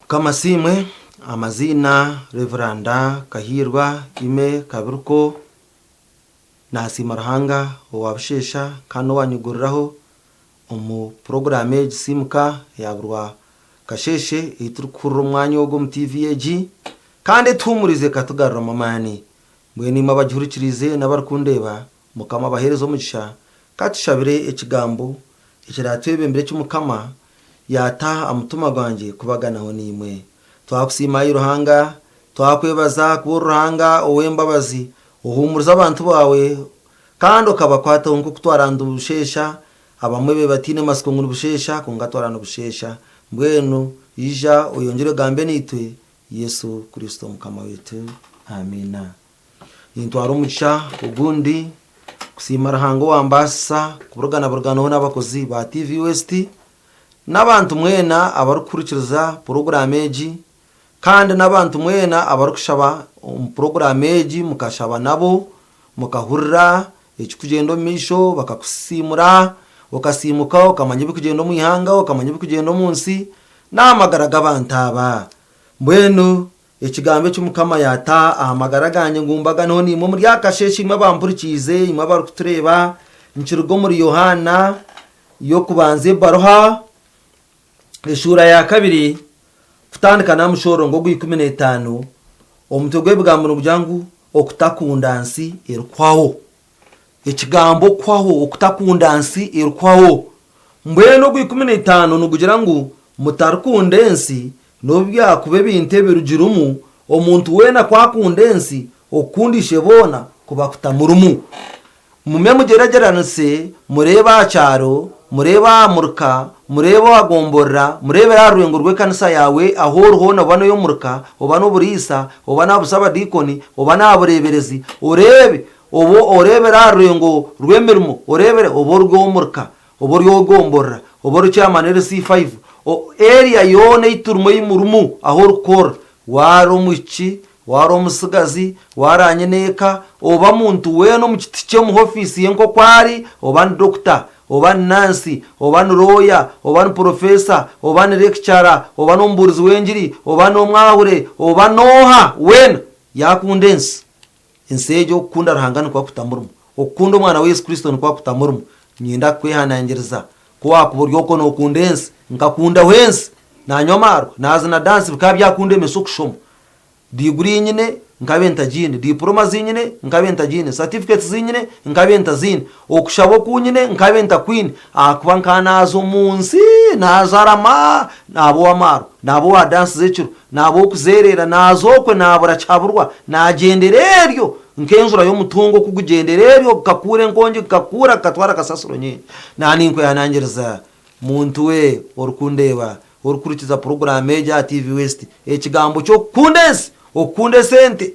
Mukama asiimwe, amaziina Rev. Kahiirwa Aime Kabiruko, nasiima Ruhanga owa busheesha kandi owanyiguriraho omu puroguraamu egi Simuka eya buri Rwakasheeshe ei turikuhurira omu mwanya ogu omu tiivi egi kandi etuhuumurize ekatugaruramu amaani. Mbwenu imwe abagihurikiriize n'abarikundeeba, Mukama abaheereze omugisha. Ka tushabire ekigambo ekiraatwebembere eki Mukama yaata aha mutima gwangye kubaganaho naimwe. Twakusiima, ai Ruhanga, twakwebaza kuba ori Ruhanga ow'embabazi, ohuumuriza abantu baawe kandi okabakwataho nk'oku twaranda obusheesha, abamwe babaire bataine matsiko ngu nibusheesha, kwonka twaranda busheesha. Mbwenu ija oyongyere ogambe naitwe, Yesu Kristo Mukama waitu. Amiina. Nintwara omugisha ogundi kusiima Ruhanga owambaasisa kuburuganaburuganaho n'abakozi ba TV West n'abantu mwena abarikuhurikiriza puroguraamu egi kandi n'abantu mwena abarikushaba omu puroguraamu egi mukashaba nabo mukahurira ekirikugyenda omu maisho bakakusiimura okasiimuka okamanya ebirikugyenda omu ihanga okamanya ebirikugyenda omu nsi n'aha magara g'abantu aba. Mbwenu Ekigambo eki Mukama yaata aha magara gangye ngu mbaganeho naimwe omuri aka kasheeshe imwe abampurikiize, imwe abarikutureeba, nikiruga omuri Yohaana y'okubanza ebaruha, eshuura ya kabiri, kutandika n'aha mushororongo ogw'ikuminetaano, omutwe gw'ebigambo nigugira ngu Okutakunda nsi erikuhwaho. Ekigambo okuhwaho, okutakunda nsi erikuhwaho. Mbwenu ogw'ikuminetaano nigugira ngu mutarikunda ensi, N'obu byakuba ebintu ebirugiremu, omuntu weena ku akunda ensi, okukunda Isheboona kuba kutamurimu. Mume mugyeragyeranise, mureebe aha kyaro, mureebe aha muruka, mureebe aha gomborora, mureebere aha rurengo rw'ekanisa yaawe ahu ori hoona oba n'ey'omuruka, oba n'oburiisa, oba n'aha busabadiikoni, oba n'aha bureeberezi, oreebe, oba oreebere aha rurengo rw'emirimo, oreebere oba ori ow'omuruka. Oba ori ow'egomborora, oba ori chairman LC5, o area yoona ei turimu ei murimu ahu orikukorera, waaba omwishiki, waaba omutsigazi, waaba nyineeka, oba muntu weena omu kiti kye omu ofiisi ye nk'oku ari, oba ni dokita, oba ni nansi, oba ni looya, oba ni purofeesa, oba ni lekicara, oba n'omubuurizi w'engiri, oba n'omwahure, oba n'oha weena, yaakunda ensi. Ensi egyo okukunda Ruhanga nikuba kutamurimu. Okukunda Omwana we Yesu Kristo nikuba kutamurimu. Niinyenda kukwehanangiriza, ku waakuba ori okwo nookunda ensi, nkakundaho ensi, naanywa amaarwa, naazina dansi bikaba byakundemesa okushoma. Diguri nyine, nkabe ntagiine, dipuroma zi nyine, nkabe ntagiine, satifiketi zi nyine, nkabe ntaziine, okushaba oku nyine, nkabe ntakwine, ahakuba nkaba naaza omu nsi, naajarama, naaba ow'amaarwa, naaba owa dansi z'ekiro, Naaba ow'okuzeereera, naaza okwe naabura kihaburwa, naagyendera eryo nk'enjura y'omutungo oku gugyendera eryo, gukakuura enkongi, gukakuura, gukatwara kasasiro nyingi. Naaba ninkwehanangiriza, muntu we orikundeeba, orikuhurikiza puroguraamu egi aha TV West, ekigambo ky'okukunda ensi, okukunda esente,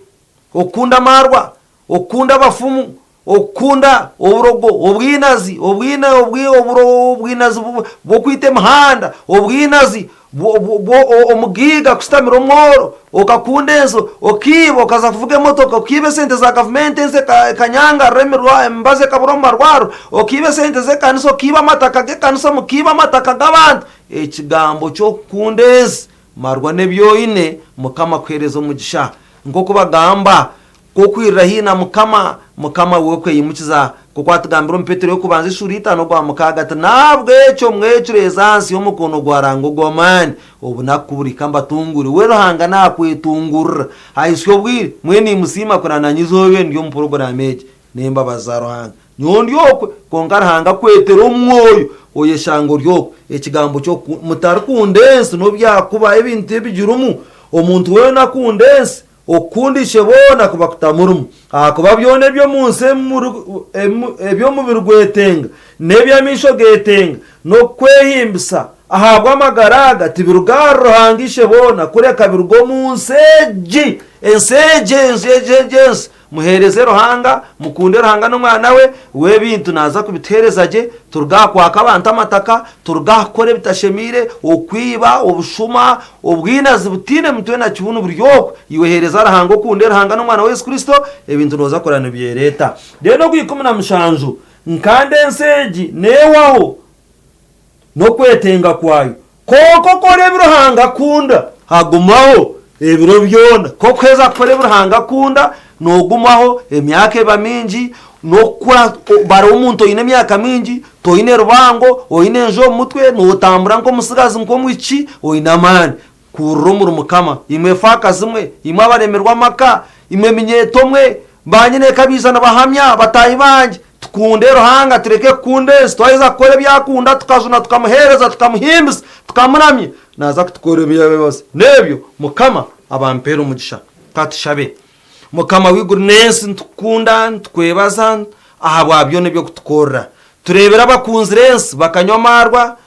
okukunda amaarwa, okukunda abafumu, Okukunda oburogo, obwinazi, obwina, obwi, oburo, obwinazi bw'okwita emihanda, obwinazi bw'omugaiga kushutamira omworo, okakunda ensi, okaiba, okaza kuvuga emotoka, okaiba esente za gavumenti ensi ekanyangarara, emirwa, emibazi ekabura omu marwariro, okaiba esente z'ekanisa, okaiba amataka g'ekanisa, mukaiba amataka g'abantu. Ekigambo ky'okukunda ensi, marwa n'ebi oine, Mukama akuheereze omugisha. Nk'oku bagamba, Ku okwirira haihi na Mukama, Mukama we okweyimukiza, nk'oku atugambira omu Petero y'okubanza eshuura itaano ogwa mukaaga ati, N'ahabw'ekyo mwecureeze ahansi y'omukono gwa Ruhanga ogw'amaani, obunaku ku burihika mbatungure. We Ruhanga naakwetungurira. Ahitsya obwire, mbwenu nimusiima ku naanye eizooba eri ndi omu puroguraamu egi. N'embabazi za Ruhanga. Nyowe ndi okwe, kwonka Ruhanga akwetera omu mwoyo, oyeshanga ori okwe. Ekigambo ky'oku, Mutarikunda ensi n'obu byakuba ebintu ebigirimu. Omuntu weena akunda ensi, Okukunda Isheboona kuba kutamurimu, ahakuba byona eby'omu nsi ebi omubiri gwetenga, n'ebi amaisho geetenga, n'okwehimbisa ahabw'amagara aga, tibiruga ahari Ruhanga Isheboona, kureka biruga omu nsi egi. Ensi egi, ensi egi, egi ensi. Muheereze Ruhanga, mukunde Ruhanga n'Omwana we, we ebintu naaza kubituheereza gye, turuge aha kwaka abantu amataka, turuge aha kukora ebitashemeire, okwiba, obushuma, obwinazi butaine mutwe na kibunu buri okwo. Iwe heereza Ruhanga okunde Ruhanga n'Omwana we Yesu Kristo, ebintu nooza kurora nibyereeta. Reero ogw'ikumu-na-mushanju, Nkande ensi egi neehwaho n'okwetenga kwayo, kwonka okora ebi Ruhanga akunda. Agumaho ebiro byona. Ku orikuheeza kukora ebi Ruhanga akunda, noogumaho, emyaka eba mingi, n'okukura bariho omuntu oine emyaka mingi, toine rubango, oine enju omu mutwe, nootambura nk'omutsigazi nk'omwishiki, oine amaani. Kurira omuri Mukama. Imwe faakazi mwe, imwe abaremirwe amaka, imwe minyeeto mwe, baanyineeka baija nibahamya, bataahi bangye, tukunde Ruhanga tureke kukunda ensi. Twaheza kukora ebi akunda, tukajuna, tukamuheereza, tukamuhimbisa, tukamuramya, naaza kutukorera eby'embabazi. N'ebyo Mukama abampeere omugisha. Ka tushabe. Mukama w'eiguru n'ensi, nitukukunda, nitukwebaza ahabwa byona ebi orikutukorera. Tureebire abakunzire ensi bakanywa amaarwa,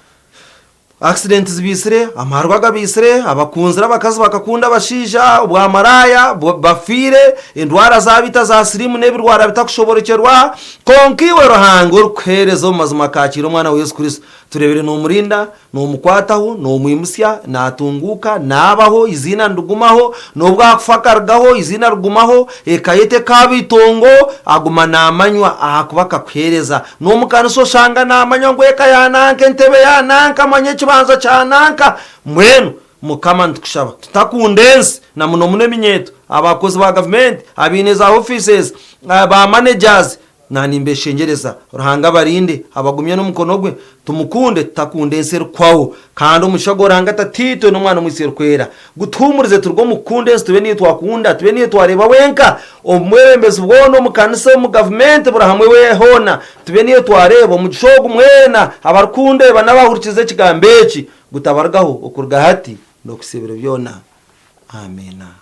Accident zibaitsire, amaarwa gabaitsire, abakunzire abakazi bakakunda abashaija, obwamaraaya bafiire, endwara zabaita za siriimu n'ebirwara bitakushoborokyerwa, kwonka iwe Ruhanga orikuheereza omu mazima akaakiira omwana wa Yesu Kristo, tureebire noomurinda, noomukwataho, noomwimutsya, naatunguuka, naabaho, eiziina nirigumaho, n'obu akufa akarugaho, eiziina rigumaho, eka ye tekaaba eitongo, aguma naamanywa ahakuba akakuheereza. N'omu kanisa oshanga naamanywa ngu eka ya nanka, entebe ya nanka, manya ekibanja kya nanka. Mbwenu Mukama nitukushaba tutakunda ensi na muno muno eminyeeto, abakozi ba gavumenti, abaine za offices, ba managers, na nimbeshengyereza Ruhanga abarinde, abagumye n'omukono gwe, tumukunde tutakunda ensi erikuhwaho. Kandi omugisha gwa Ruhanga Tataitwe n'Omwana Omwitsyo Erikwera gutuhuumurize turuge omu kukunda ensi tube niyo twakunda, tube niyo twareeba wenka, Obwebembezi bwona omu kanisa, omu gavumenti, buri hamwe hoona, tube niyo twareeba. Omugisha ogu mwena abarikundeeba n'abahurikize ekigambo eki gutabarugaho okuruga hati n'okuhitsya ebiro byona. Amiina.